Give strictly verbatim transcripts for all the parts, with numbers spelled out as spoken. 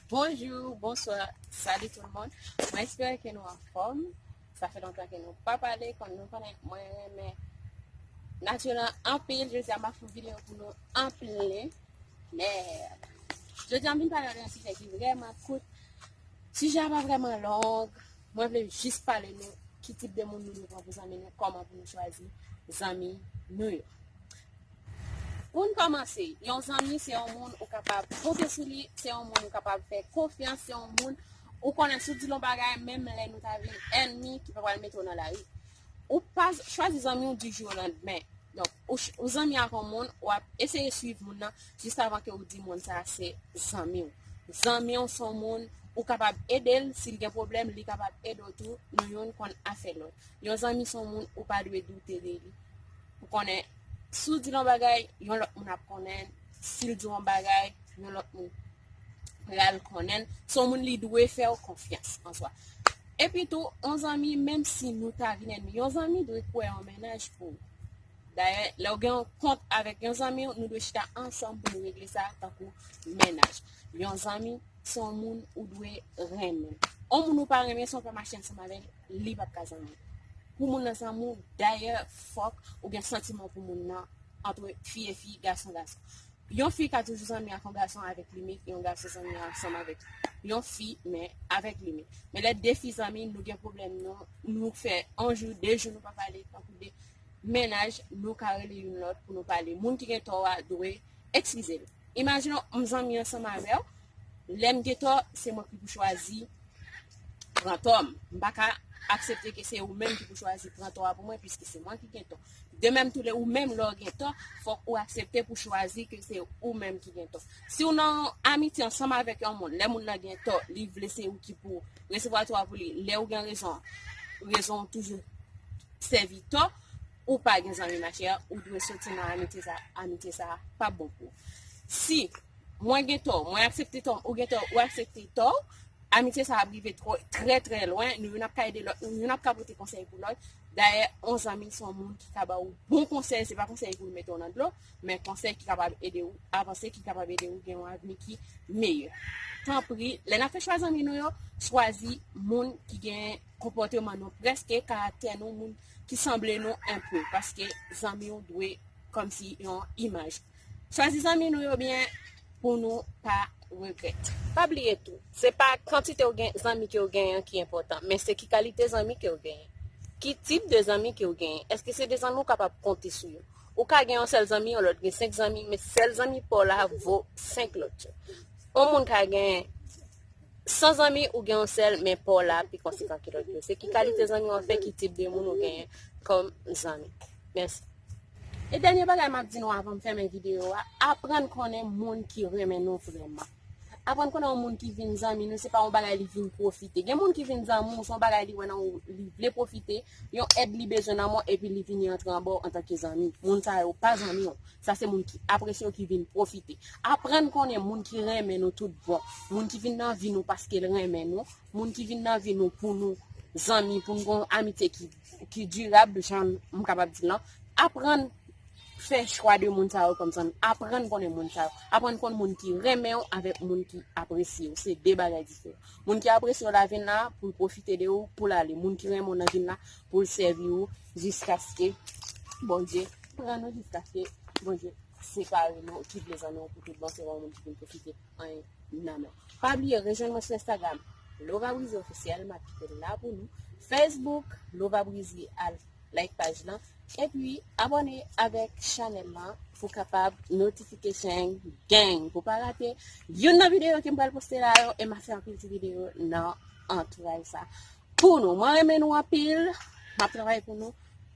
Bonjou, bonswa, salut tout le monde. Mwen espere ke nou anfòm. Sa fè lontan ke nou pa pale, kòm nou konnen mwen renmen nati lan anpil. Jodi a m ap fè yon videyo pou nou anpil. Mèd. Jodi a m vin pale de yon sijè ki vrèman kout. Sijè a pa vrèman long. Mwen vle jis pale nou ki tip de moun nou dwe pran pou zanmi nou, kòman pou nou chwazi zanmi nou yo. Pou n kòmanse, yon zanmi se yon moun ou kapab konte sou li, se yon moun ou kapab fè konfyans, se yon moun ou konnen si w di l yon bagay, menm lè nou ta vin ènmi ki pa pral mete w nan lari. Ou pa chwazi zanmi w di jou o landmen. Donk, ou, ch- ou zanmi ak yon moun, w ap eseye swiv moun nan jis avan ke w di moun sa a se zanmi w. Zanmi w se yon moun ou kapab ede l, si l gen pwoblèm, li kapab ede w tou, nou youn konn afè lòt. Yon zanmi se yon moun ou pa dwe doute de li. Ou konnen, si w di l yon bagay, yon lòt moun ap konnen, si l di w yon bagay, yon lòt moun pral konnen l. Se yon moun li dwe fè w konfyans an swa. Epi tou, yon zanmi, menm si nou ta vin ènmi, yon zanmi dwe kwè yon mennaj pou ou. Dayè, lè w gen yon kont avèk yon zanmi w, nou dwe chita ansanm pou nou regle sa tankou mennaj. Yon zanmi, se yon moun ou dwe renmen. Yon moun ou pa renmen, si w pa mache ansanm avè l, li p ap ka zanmi w. Pou moun nan zanmi w, dayè, fòk ou gen santiman pou moun nan, ant fi e fi, gason gason. Yon fi ka toujou zanmi ak yon gason avèk limit, yon gason zanmi ansanm avèk yon fi, men avèk limit. Men lè de fi zanmi, nou gen pwoblèm, nou, nou fè yon jou, de jou nou pa pale, tankou de mennaj, nou ka rele youn lòt pou nou pale. Moun ki gen tò a dwe eskize l. Imajine w, m zanmi ansanm avè w, lè m gen tò, se mwen ki pou chwazi pran tò m. M pa ka aksepte ke se ou menm ki pou chwazi pran tò a pou mwen, piske se mwen ki gen tò. De menm tou lè ou menm lè w gen tò, fòk ou aksepte pou chwazi ke se ou menm ki gen tò. Si w nan yon amitye ansanm avèk yon moun, lè moun nan gen tò, li vle se ou ki pou resevwa tò a pou li. Lè ou gen rezon, rezon w toujou sèvi tò, ou pa gen zanmi machè, ou dwe soti nan amitye sa, amitye sa pa bon pou ou. Si mwen gen tò, mwen aksepte tò, ou gen tò, ou aksepte tò, amitye sa ap rive twò, trè, trè lwen, nou youn ap ka ede lòt, nou youn ap ka pote konsèy pou lòt. Dayè, yon zanmi se yon moun ki ka ba ou bon konsèy, se pa konsèy pou l mete w nan dlo, men konsèy ki kapab ede w avanse, ki kapab ede w gen yon avni ki meyè. Tanpri, lè n ap fè chwa zanmi nou yo, chwazi moun ki gen konpòteman nou, prèske karaktè nou, moun ki sanble nou enpe, paske zanmi w dwe kòmsi yon imaj. Chwazi zanmi nou yo byen pou nou pa regrèt. Pa bliye tou, se pa kantite w gen zanmi ke w genyen ki enpòtan, men se ki kalite zanmi ke w genyen. Ki tip de zanmi ke w genyen? Èske se de zanmi w kapab konte sou yo? Ou ka gen yon sèl zanmi, yon lòt gen senk zanmi, men sèl zanmi pa w la vo senk lòt yo. Yon moun ka gen san zanmi, ou gen yon sèl, men pa w la pi konsekan ke lòt yo. Se ki kalite zanmi w ap fè, ki tip de moun ou genyen kòm zanmi. Mèsi. E dènye bagay m ap di nou avan m fèmen videyo a, aprann konnen moun ki renmen nou vrèman. Aprann konnen yon moun ki vin zanmi nou, se pa yon bagay li vin pwofite. Gen moun ki vin zanmi w, se yon bagay li wè nan ou, li vle pwofite, yon èd li bezwen nan men w, epi li vini antre anba w antanke zanmi. Moun sa yo pa zanmi w. Sa se moun ki apresye w, ki vin pwofite. Aprann konnen moun ki renmen nou tout bon. Moun ki vin nan vi nou paske l renmen nou. Moun ki vin nan vi nou pou nou zanmi, pou nou gen yon amitye ki, ki dirab, jan m kapab di l lan. Aprann fè chwa de moun sa yo kòm zanmi. Aprann konnen moun sa yo. Aprann konn moun ki renmen w avèk moun ki apresye w. Se de bagay diferan. Moun ki apresye w la vin la pou l pwofite de ou, pou l ale. Moun ki renmen w nan vin la pou l sèvi w jiskaske Bondye pran nou, jiskaske Bondye separe nou, ki vle zanmi w pou tout bon, se pa yon moun ki vin pwofite anyen nan men w. Pa bliye rejwenn mwen sou Instagram, Lova Brizy Officiel, m ap kite l la pou nou. Facebook, Lova Brizy, al like paj lan. Epi, abòne avèk chanèl lan pou kapab notification gang, pou pa rate youn nan videyo ke m pral poste la yo, e m ap fè anpil ti videyo nan antouraj sa. Pou nou, mwen renmen nou anpil, m ap travay pou nou.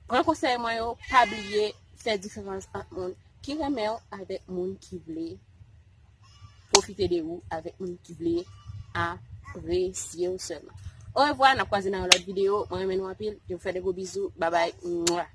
Pran konsèy mwen yo, pa bliye fè diferans ant moun ki renmen w avèk moun ki vle pwofite de ou, avèk moun ki vle apresye w sèlman. Orevwa, n ap kwaze nan yon lòt videyo. Mwen renmen nou anpil. Je vous fais de gros bisous. Babay. Mwa.